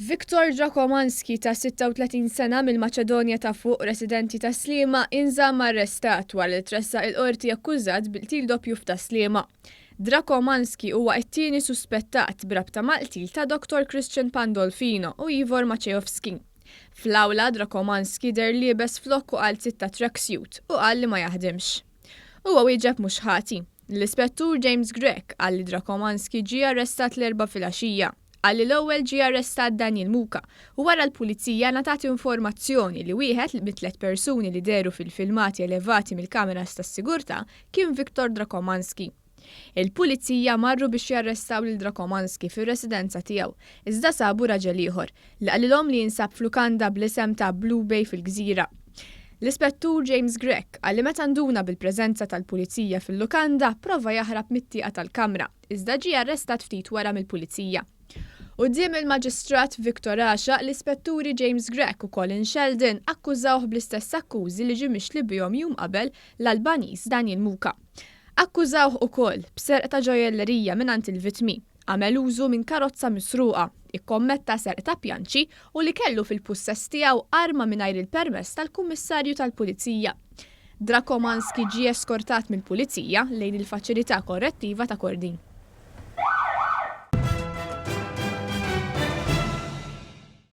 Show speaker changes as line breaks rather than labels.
Viktor Drakomanski ta' 36 sena mill-Maċedonja ta' Fuq residenti ta' Sliema inżamm arrestat wara li tressaq il-qorti akkużat bil-qtil doppju f'Tas-Sliema. Drakomanski huwa t-tieni suspettat b'rabta mal-qtil ta' Dottor Christian Pandolfino u Ivor Maciejowski. Fl-awla Drakomanski deher liebes flokk u qalziet ta' tracksuit u qal li ma jaħdimx. Huwa wieġeb mhux ħati. L-Ispettur James Grech qal li Drakomanski ġie arrestat l-Erbgħa filgħaxija. Qal li l-ewwel ġie arrestat Daniel Muka u wara l-Pulizija ngħatat informazzjoni li wieħed mit-tlett persuni li dehru fil-filmati elevati mill-kameras tas-sigurtà kien Viktor Drakomanski. Il-Pulizija marru biex jarrestaw lil Drakomanski fir-residenza tiegħu, iżda sabu raġel ieħor, li qalilhom li jinsab f'lukanda bl-isem ta' Blue Bay fil-Gżira. L-Ispettur James Grech qal li meta nduna bil-preżenza tal-Pulizija fil-lukanda prova jaħrab mit-tieqa tal-kamra, iżda ġie arrestat ftit wara mill-Pulizija. Quddiem il-Maġistrat Victor Għaxaq, l-Ispetturi James Grech u Colin Sheldon akkużawh bl-istess akkużi li ġie mixli bihom jum qabel l-Albaniż Daniel Muka. Akkużawh ukoll b'serq ta' ġojjellerija mingħand il-vittmi, għamel użu minn karozza misruqa, ikkommetta serq ta' pjanċi u li kellu fil-pussess tiegħu arma mingħajr il-permess tal-Kummissarju tal-Pulizija. Drakomanski ġie eskortat mill-Pulizija lejn il-Faċilità Korrettiva ta' Kordin.